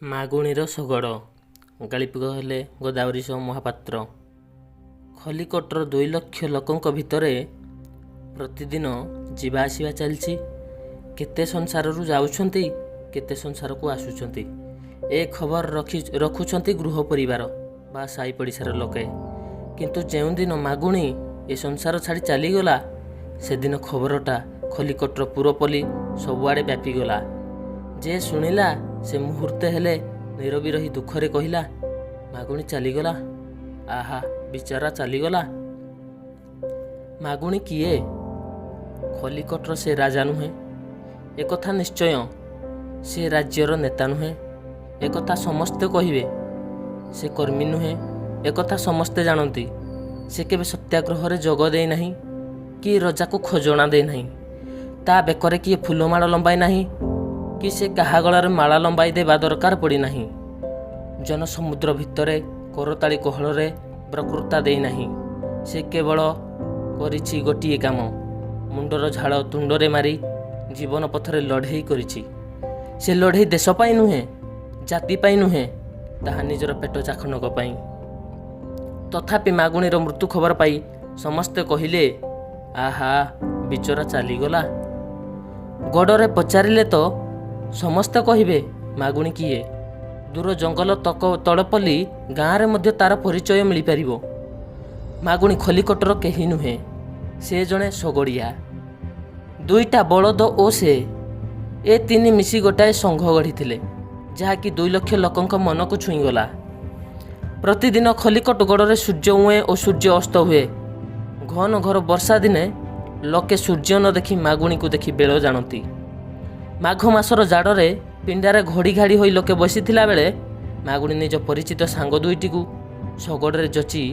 ମାଗୁଣୀର ଶଗଡ଼। ଗାଳ୍ପିକ ହେଲେ ଗୋଦାବରୀଶ ମହାପାତ୍ର। ଖଲିକୋଟର 2 ଲକ୍ଷ ଲୋକଙ୍କ ଭିତରେ ପ୍ରତିଦିନ ଯିବା ଆସିବା ଚାଲିଛି। କେତେ ସଂସାରରୁ ଯାଉଛନ୍ତି, କେତେ ସଂସାରକୁ ଆସୁଛନ୍ତି, ଏ ଖବର ରଖୁଛନ୍ତି ଗୃହ ପରିବାର ବା ସାଇ ପଡ଼ିଶାର ଲୋକେ। କିନ୍ତୁ ଯେଉଁଦିନ ମାଗୁଣୀ ଏ ସଂସାର ଛାଡ଼ି ଚାଲିଗଲା, ସେଦିନ ଖବରଟା ଖଲିକୋଟର ପୁରପଲ୍ଲୀ ସବୁଆଡ଼େ ବ୍ୟାପିଗଲା। ଯେ ଶୁଣିଲା, ସେ ମୁହୂର୍ତ୍ତେ ହେଲେ ନୀରବି ରହି ଦୁଃଖରେ କହିଲା, "ମାଗୁଣୀ ଚାଲିଗଲା! ଆହା, ବିଚରା ଚାଲିଗଲା!" ମାଗୁଣୀ କିଏ? ଖଲିକୋଟର ସେ ରାଜା ନୁହେଁ, ଏକଥା ନିଶ୍ଚୟ। ସେ ରାଜ୍ୟର ନେତା ନୁହେଁ, ଏକଥା ସମସ୍ତେ କହିବେ। ସେ କର୍ମୀ ନୁହେଁ, ଏକଥା ସମସ୍ତେ ଜାଣନ୍ତି। ସେ କେବେ ସତ୍ୟାଗ୍ରହରେ ଯୋଗ ଦେଇନାହିଁ କି ରଜାକୁ ଖଜଣା ଦେଇନାହିଁ। ତା ବେକରେ କିଏ ଫୁଲମାଳ ଲମ୍ବାଇ ନାହିଁ କି ସେ କାହା ଗଳାରେ ମାଳା ଲମ୍ବାଇ ଦେବା ଦରକାର ପଡ଼ିନାହିଁ। ଜନସମୁଦ୍ର ଭିତରେ କରତାଳି କୋହଳରେ ବକ୍ତୃତା ଦେଇନାହିଁ। ସେ କେବଳ କରିଛି ଗୋଟିଏ କାମ, ମୁଣ୍ଡର ଝାଳ ତୁଣ୍ଡରେ ମାରି ଜୀବନ ପଥରେ ଲଢ଼େଇ କରିଛି। ସେ ଲଢ଼େଇ ଦେଶ ପାଇଁ ନୁହେଁ, ଜାତି ପାଇଁ ନୁହେଁ, ତାହା ନିଜର ପେଟ ଚାଖଣ୍ଡକ ପାଇଁ। ତଥାପି ମାଗୁଣୀର ମୃତ୍ୟୁ ଖବର ପାଇ ସମସ୍ତେ କହିଲେ, "ଆହା, ବିଚରା ଚାଲିଗଲା!" ଗଡ଼ରେ ପଚାରିଲେ ତ ସମସ୍ତେ କହିବେ ମାଗୁଣୀ କିଏ। ଦୂର ଜଙ୍ଗଲ ତକ ତଳପଲ୍ଲୀ ଗାଁରେ ମଧ୍ୟ ତାର ପରିଚୟ ମିଳିପାରିବ। ମାଗୁଣୀ ଖଲିକୋଟର କେହି ନୁହେଁ। ସେ ଜଣେ ଶଗଡ଼ିଆ। ଦୁଇଟା ବଳଦ ଓ ସେ, ଏ ତିନି ମିଶି ଗୋଟାଏ ସଂଘ ଗଢ଼ିଥିଲେ, ଯାହାକି 2 ଲକ୍ଷ ଲୋକଙ୍କ ମନକୁ ଛୁଇଁଗଲା। ପ୍ରତିଦିନ ଖଲିକୋଟ ଗଡ଼ରେ ସୂର୍ଯ୍ୟ ଉଏଁ ଓ ସୂର୍ଯ୍ୟ ଅସ୍ତ ହୁଏ। ଘନ ଘୋର ବର୍ଷା ଦିନେ ଲୋକେ ସୂର୍ଯ୍ୟ ନ ଦେଖି ମାଗୁଣୀକୁ ଦେଖି ବେଳ ଜାଣନ୍ତି। ମାଘ ମାସର ଜାଡ଼ରେ ପିଣ୍ଡାରେ ଘୋଡ଼ି ଘାଡ଼ି ହୋଇ ଲୋକେ ବସିଥିଲା ବେଳେ ମାଗୁଣୀ ନିଜ ପରିଚିତ ସାଙ୍ଗ ଦୁଇଟିକୁ ଶଗଡ଼ରେ ଯଚି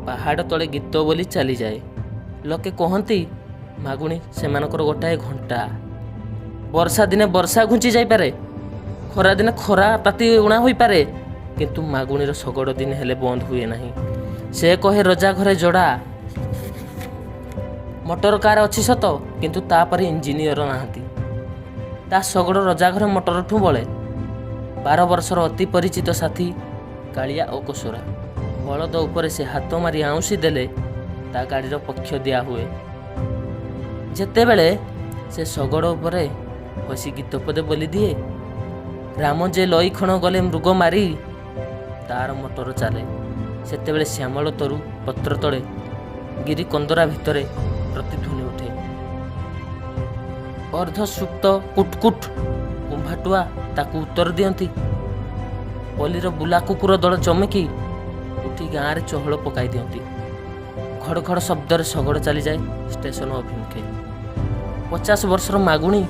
ପାହାଡ଼ ତଳେ ଗୀତ ବୋଲି ଚାଲିଯାଏ। ଲୋକେ କହନ୍ତି, ମାଗୁଣୀ ସେମାନଙ୍କର ଗୋଟାଏ ଘଣ୍ଟା। ବର୍ଷା ଦିନେ ବର୍ଷା ଘୁଞ୍ଚି ଯାଇପାରେ, ଖରାଦିନେ ଖରା ତାତି ଊଣା ହୋଇପାରେ, କିନ୍ତୁ ମାଗୁଣୀର ଶଗଡ଼ ଦିନେ ହେଲେ ବନ୍ଦ ହୁଏ ନାହିଁ। ସେ କହେ, ରଜା ଘରେ ଯୋଡ଼ା ମଟର କାର ଅଛି ସତ, କିନ୍ତୁ ତାପରେ ଇଞ୍ଜିନିୟର ନାହାନ୍ତି। ତା ଶଗଡ଼ ରଜାଘରେ ମଟରଠୁ ବଳେ। 12 ବର୍ଷର ଅତି ପରିଚିତ ସାଥୀ କାଳିଆ ଓ କୋଶରା। ବଳଦ ଉପରେ ସେ ହାତ ମାରି ଆଉଁସି ଦେଲେ ତା ଗାଡ଼ିର ପକ୍ଷ ଦିଆ ହୁଏ। ଯେତେବେଳେ ସେ ଶଗଡ଼ ଉପରେ ବସି ଗୀତ ପଦେ ବୋଲିଦିଏ, "ରାମ ଯେ ଲଇକ୍ଷଣ ଗଲେ ମୃଗ ମାରି", ତାର ମଟର ଚାଲେ। ସେତେବେଳେ ଶ୍ୟାମଳ ତରୁ ପତ୍ର ତଳେ, ଗିରି କନ୍ଦରା ଭିତରେ ପ୍ରତିଧ୍ୱନି ଉଠେ। ଅର୍ଦ୍ଧସୁପ୍ତ କୁଟକୁଟ କୁମ୍ଭାଟୁଆ ତାକୁ ଉତ୍ତର ଦିଅନ୍ତି। ପଲ୍ଲୀର ବୁଲା କୁକୁର ଦଳ ଚମକି ଉଠି ଗାଁରେ ଚହଳ ପକାଇ ଦିଅନ୍ତି। ଘଡ଼ ଘଡ଼ ଶବ୍ଦରେ ଶଗଡ଼ ଚାଲିଯାଏ ଷ୍ଟେସନ ଅଭିମୁଖେ। 50 ବର୍ଷର ମାଗୁଣୀ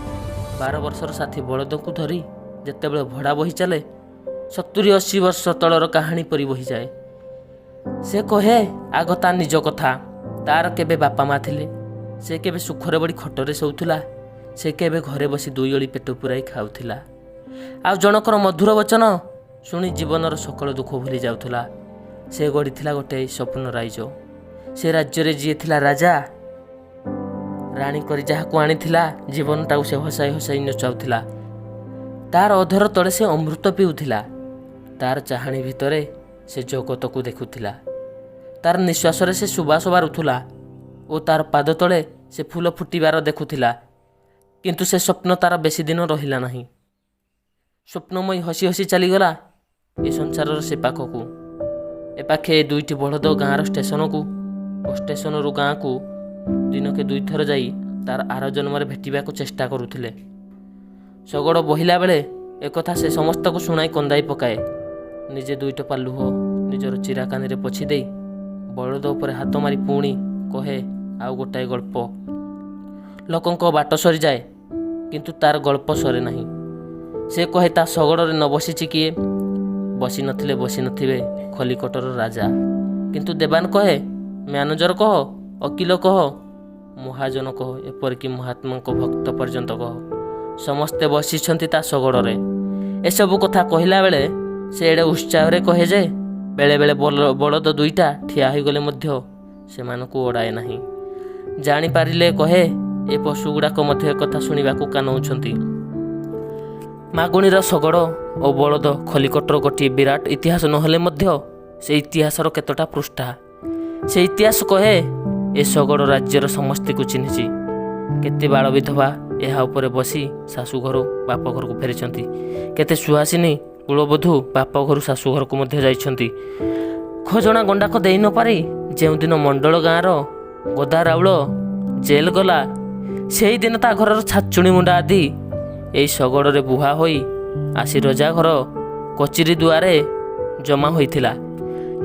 12 ବର୍ଷର ସାଥୀ ବଳଦଙ୍କୁ ଧରି ଯେତେବେଳେ ଭଡ଼ା ବହି ଚାଲେ, 70-80 ବର୍ଷ ତଳର କାହାଣୀ ପରି ବହିଯାଏ। ସେ କହେ ଆଗ ତା ନିଜ କଥା। ତାର କେବେ ବାପା ମା ଥିଲେ, ସେ କେବେ ସୁଖରେ ବଡ଼ି ଖଟରେ ଶୋଉଥିଲା, ସେ କେବେ ଘରେ ବସି ଦୁଇ ଓଳି ପେଟ ପୁରାଇ ଖାଉଥିଲା, ଆଉ ଜଣକର ମଧୁର ବଚନ ଶୁଣି ଜୀବନର ସକଳ ଦୁଃଖ ଭୁଲି ଯାଉଥିଲା। ସେ ଗଢ଼ିଥିଲା ଗୋଟାଏ ସ୍ୱପ୍ନ ରାଇଜ। ସେ ରାଜ୍ୟରେ ଯିଏ ଥିଲା ରାଜା, ରାଣୀ କରି ଯାହାକୁ ଆଣିଥିଲା, ଜୀବନଟାକୁ ସେ ହସାଇ ହସାଇ ନଚାଉଥିଲା। ତାର ଅଧର ତଳେ ସେ ଅମୃତ ପିଉଥିଲା। ତାର ଚାହାଣୀ ଭିତରେ ସେ ଜଗତକୁ ଦେଖୁଥିଲା। ତାର ନିଶ୍ୱାସରେ ସେ ସୁବାସ ବାରୁଥିଲା ଓ ତାର ପାଦ ତଳେ ସେ ଫୁଲ ଫୁଟିବାର ଦେଖୁଥିଲା। କିନ୍ତୁ ସେ ସ୍ୱପ୍ନ ତାର ବେଶୀ ଦିନ ରହିଲା ନାହିଁ। ସ୍ୱପ୍ନମୟୀ ହସି ହସି ଚାଲିଗଲା ଏ ସଂସାରର ସେ ପାଖକୁ। ଏ ପାଖେ ଏ ଦୁଇଟି ବଳଦ ଗାଁର ଷ୍ଟେସନକୁ ଓ ଷ୍ଟେସନରୁ ଗାଁକୁ ଦିନକେ ଦୁଇଥର ଯାଇ ତାର ଆର ଜନ୍ମରେ ଭେଟିବାକୁ ଚେଷ୍ଟା କରୁଥିଲେ। ଶଗଡ଼ ବହିଲା ବେଳେ ଏକଥା ସେ ସମସ୍ତଙ୍କୁ ଶୁଣାଇ କନ୍ଦାଇ ପକାଏ। ନିଜେ ଦୁଇ ଟୋପା ଲୁହ ନିଜର ଚିରାକାନିରେ ପୋଛି ଦେଇ ବଳଦ ଉପରେ ହାତ ମାରି ପୁଣି କହେ ଆଉ ଗୋଟାଏ ଗଳ୍ପ। ଲୋକଙ୍କ ବାଟ ସରିଯାଏ, କିନ୍ତୁ ତାର ଗଳ୍ପ ସରେ ନାହିଁ। ସେ କହେ, ତା ଶଗଡ଼ରେ ନ ବସିଛି କିଏ? ବସି ନଥିଲେ ବସି ନଥିବେ ଖଲିକୋଟର ରାଜା, କିନ୍ତୁ ଦେବାନ କହେ, ମ୍ୟାନେଜର କହ, ଓକିଲ କହ, ମହାଜନ କହ, ଏପରିକି ମହାତ୍ମାଙ୍କ ଭକ୍ତ ପର୍ଯ୍ୟନ୍ତ କହ, ସମସ୍ତେ ବସିଛନ୍ତି ତା ଶଗଡ଼ରେ। ଏସବୁ କଥା କହିଲା ବେଳେ ସେ ଏଡ଼େ ଉତ୍ସାହରେ କହେ ଯେ ବେଳେବେଳେ ବଳଦ ଦୁଇଟା ଠିଆ ହୋଇଗଲେ ମଧ୍ୟ ସେମାନଙ୍କୁ ଅଡ଼ାଏ ନାହିଁ। ଜାଣିପାରିଲେ କହେ, ଏ ପଶୁଗୁଡ଼ାକ ମଧ୍ୟ ଏକଥା ଶୁଣିବାକୁ କାନଉଛନ୍ତି। ମାଗୁଣୀର ଶଗଡ଼ ଓ ବଳଦ ଖଲିକଟର ଗୋଟିଏ ବିରାଟ ଇତିହାସ ନହେଲେ ମଧ୍ୟ ସେ ଇତିହାସର କେତେଟା ପୃଷ୍ଠା। ସେ ଇତିହାସ କହେ, ଏ ଶଗଡ଼ ରାଜ୍ୟର ସମସ୍ତିକୁ ଚିହ୍ନିଛି। କେତେ ବାଳ ବିଧବା ଏହା ଉପରେ ବସି ଶାଶୁଘରୁ ବାପ ଘରକୁ ଫେରିଛନ୍ତି। କେତେ ସୁହାସିନୀ କୁଳବଧୂ ବାପ ଘରୁ ଶାଶୁଘରକୁ ମଧ୍ୟ ଯାଇଛନ୍ତି। ଖଜଣା ଗଣ୍ଡାକ ଦେଇ ନପାରି ଯେଉଁଦିନ ମଣ୍ଡଳ ଗାଁର ଗଦା ରାଉଳ ଜେଲ୍ ଗଲା, ସେଇଦିନ ତା ଘରର ଛାଚୁଣି ମୁଣ୍ଡା ଆଦି ଏଇ ଶଗଡ଼ରେ ବୁହା ହୋଇ ଆସି ରଜା ଘର କଚିରି ଦୁଆରେ ଜମା ହୋଇଥିଲା।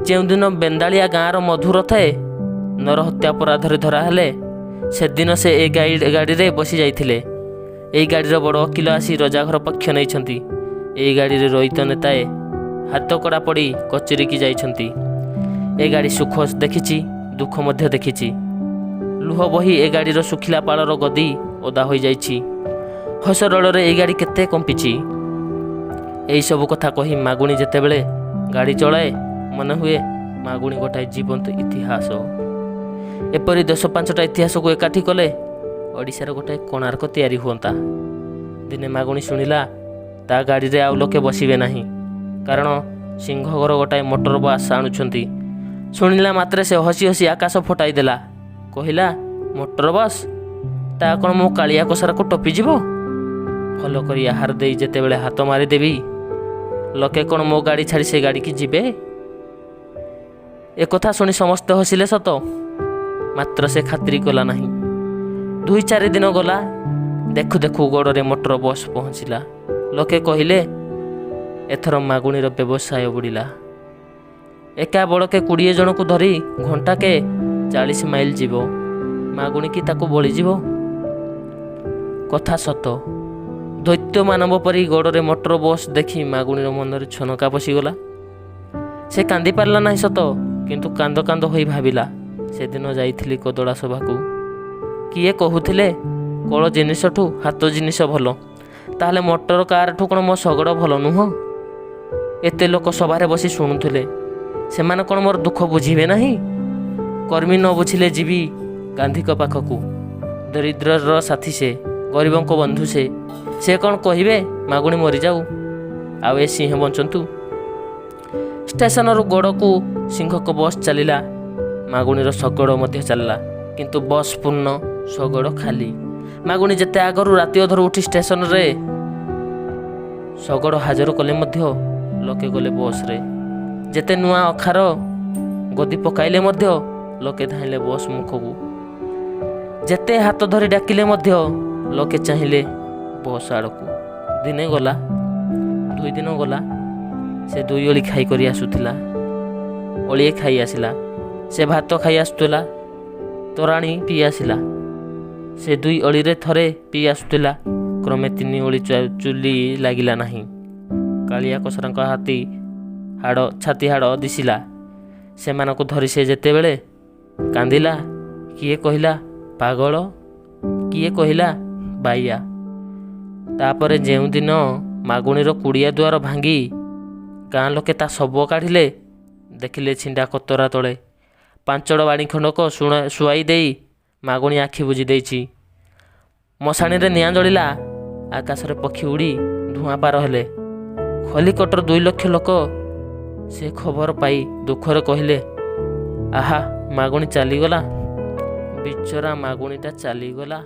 ଯେଉଁଦିନ ବେନ୍ଦାଳିଆ ଗାଁର ମଧୁରଥେ ନରହତ୍ୟା ଅପରାଧରେ ଧରା ହେଲେ, ସେଦିନ ସେ ଏ ଗାଡ଼ିରେ ବସି ଯାଇଥିଲେ। ଏଇ ଗାଡ଼ିର ବଡ଼ ଓକିଲ ଆସି ରଜାଘର ପକ୍ଷ ନେଇଛନ୍ତି। ଏଇ ଗାଡ଼ିରେ ରଇତ ନେତାଏ ହାତକଡ଼ା ପଡ଼ି କଚେରିକି ଯାଇଛନ୍ତି। ଏ ଗାଡ଼ି ସୁଖ ଦେଖିଛି, ଦୁଃଖ ମଧ୍ୟ ଦେଖିଛି। ଲୁହ ବହି ଏ ଗାଡ଼ିର ଶୁଖିଲା ପାଳର ଗଦି ଓଦା ହୋଇଯାଇଛି। ହସରଳରେ ଏଇ ଗାଡ଼ି କେତେ କମ୍ପିଛି। ଏଇସବୁ କଥା କହି ମାଗୁଣି ଯେତେବେଳେ ଗାଡ଼ି ଚଳାଏ, ମନେ ହୁଏ ମାଗୁଣି ଗୋଟାଏ ଜୀବନ୍ତ ଇତିହାସ। ଏପରି ଦଶ ପାଞ୍ଚଟା ଇତିହାସକୁ ଏକାଠି କଲେ ଓଡ଼ିଶାର ଗୋଟାଏ କୋଣାର୍କ ତିଆରି ହୁଅନ୍ତା। ଦିନେ ମାଗୁଣି ଶୁଣିଲା ତା ଗାଡ଼ିରେ ଆଉ ଲୋକେ ବସିବେ ନାହିଁ, କାରଣ ସିଂହ ଘର ଗୋଟାଏ ମୋଟର ବସ୍ ଆଣୁଛନ୍ତି। ଶୁଣିଲା ମାତ୍ରେ ସେ ହସି ହସି ଆକାଶ ଫଟାଇ ଦେଲା। କହିଲା, ମୋଟର ବସ୍? ତା କ'ଣ ମୋ କାଳିଆ କସରାକୁ ଟପିଯିବ? ଭଲ କରି ଆହାର ଦେଇ ଯେତେବେଳେ ହାତ ମାରିଦେବି, ଲୋକେ କ'ଣ ମୋ ଗାଡ଼ି ଛାଡ଼ି ସେ ଗାଡ଼ିକି ଯିବେ? ଏକଥା ଶୁଣି ସମସ୍ତେ ହସିଲେ ସତ, ମାତ୍ର ସେ ଖାତିରି କଲା ନାହିଁ। ଦୁଇ ଚାରି ଦିନ ଗଲା। ଦେଖୁ ଦେଖୁ ଗଡ଼ରେ ମୋଟର ବସ୍ ପହଞ୍ଚିଲା। ଲୋକେ କହିଲେ, ଏଥର ମାଗୁଣିର ବ୍ୟବସାୟ ବୁଡ଼ିଲା। ଏକା ବଳକେ 20 ଜଣକୁ ଧରି ଘଣ୍ଟାକେ 40 ମାଇଲ ଯିବ, ମାଗୁଣି କି ତାକୁ ବଳିଯିବ? କଥା ସତ। ଦୈତ୍ୟ ମାନବ ପରି ଗଡ଼ରେ ମୋଟର ବସ୍ ଦେଖି ମାଗୁଣିର ମନରେ ଛନକା ପଶିଗଲା। ସେ କାନ୍ଦି ପାରିଲା ନାହିଁ ସତ, କିନ୍ତୁ କାନ୍ଦ କାନ୍ଦ ହୋଇ ଭାବିଲା, ସେଦିନ ଯାଇଥିଲି କଦଳା ସଭାକୁ। କିଏ କହୁଥିଲେ କଳ ଜିନିଷଠୁ ହାତ ଜିନିଷ ଭଲ। ତାହେଲେ ମୋଟର କାରଠୁ କ'ଣ ମୋ ଶଗଡ଼ ଭଲ ନୁହଁ? ଏତେ ଲୋକ ସଭାରେ ବସି ଶୁଣୁଥିଲେ, ସେମାନେ କ'ଣ ମୋର ଦୁଃଖ ବୁଝିବେ ନାହିଁ? କର୍ମୀ ନ ବୁଝିଲେ ଯିବି ଗାନ୍ଧୀଙ୍କ ପାଖକୁ। ଦରିଦ୍ରର ସାଥୀ ସେ, ଗରିବଙ୍କ ବନ୍ଧୁ ସେ। ସେ କ'ଣ କହିବେ ମାଗୁଣି ମରିଯାଉ ଆଉ ଏ ସିଂହ ବଞ୍ଚନ୍ତୁ? ଷ୍ଟେସନରୁ ଗଡ଼କୁ ସିଂହଙ୍କ ବସ୍ ଚାଲିଲା। ମାଗୁଣିର ଶଗଡ଼ ମଧ୍ୟ ଚାଲିଲା। କିନ୍ତୁ ବସ୍ ପୂର୍ଣ୍ଣ, ଶଗଡ଼ ଖାଲି। ମାଗୁଣି ଯେତେ ଆଗରୁ ରାତି ଅଧରୁ ଉଠି ଷ୍ଟେସନରେ ଶଗଡ଼ ହାଜର କଲେ ମଧ୍ୟ ଲୋକେ ଗଲେ ବସ୍ରେ। ଯେତେ ନୂଆ ଅଖାର ଗଦି ପକାଇଲେ ମଧ୍ୟ ଲୋକେ ଧାଇଁଲେ ବସ୍ ମୁଖକୁ। ଯେତେ ହାତ ଧରି ଡାକିଲେ ମଧ୍ୟ ଲୋକେ ଚାହିଁଲେ ବସ୍ ଆଡ଼କୁ। ଦିନେ ଗଲା, 2 ଦିନ ଗଲା। ସେ ଦୁଇ ଓଳି ଖାଇ କରି ଆସୁଥିଲା, ଓଳିଏ ଖାଇ ଆସିଲା। ସେ ଭାତ ଖାଇ ଆସୁଥିଲା, ତୋରାଣି ପିଇ ଆସିଲା। ସେ ଦୁଇ ଓଳିରେ ଥରେ ପିଇ ଆସୁଥିଲା, କ୍ରମେ ତିନି ଓଳି ଚୁଲି ଲାଗିଲା ନାହିଁ। କାଳିଆ କସରାଙ୍କ ହାତୀ ହାଡ଼ ଛାତି ହାଡ଼ ଦିଶିଲା। ସେମାନଙ୍କୁ ଧରି ସେ ଯେତେବେଳେ କାନ୍ଦିଲା, କିଏ କହିଲା ପାଗଳ, କିଏ କହିଲା ବାଇଆ। ତାପରେ ଯେଉଁଦିନ ମାଗୁଣିର କୁଡ଼ିଆ ଦୁଆର ଭାଙ୍ଗି ଗାଁ ଲୋକେ ତା ଶବ କାଢ଼ିଲେ, ଦେଖିଲେ ଛିଣ୍ଡା କତରା ତଳେ ପାଞ୍ଚଡ଼ ବାଡ଼ି ଖଣ୍ଡକ ଶୁଆଇ ଦେଇ ମାଗୁଣି ଆଖି ବୁଜି ଦେଇଛି। ମଶାଣିରେ ନିଆଁ ଜଳିଲା। ଆକାଶରେ ପକ୍ଷୀ ଉଡ଼ି ଧୂଆଁ ପାର ହେଲେ। ଖଲିକଟର 2 ଲକ୍ଷ ଲୋକ ସେ ଖବର ପାଇ ଦୁଃଖରେ କହିଲେ, ଆହା, ମାଗୁଣି ଚାଲିଗଲା, ବିଚରା ମାଗୁଣିଟା ଚାଲିଗଲା।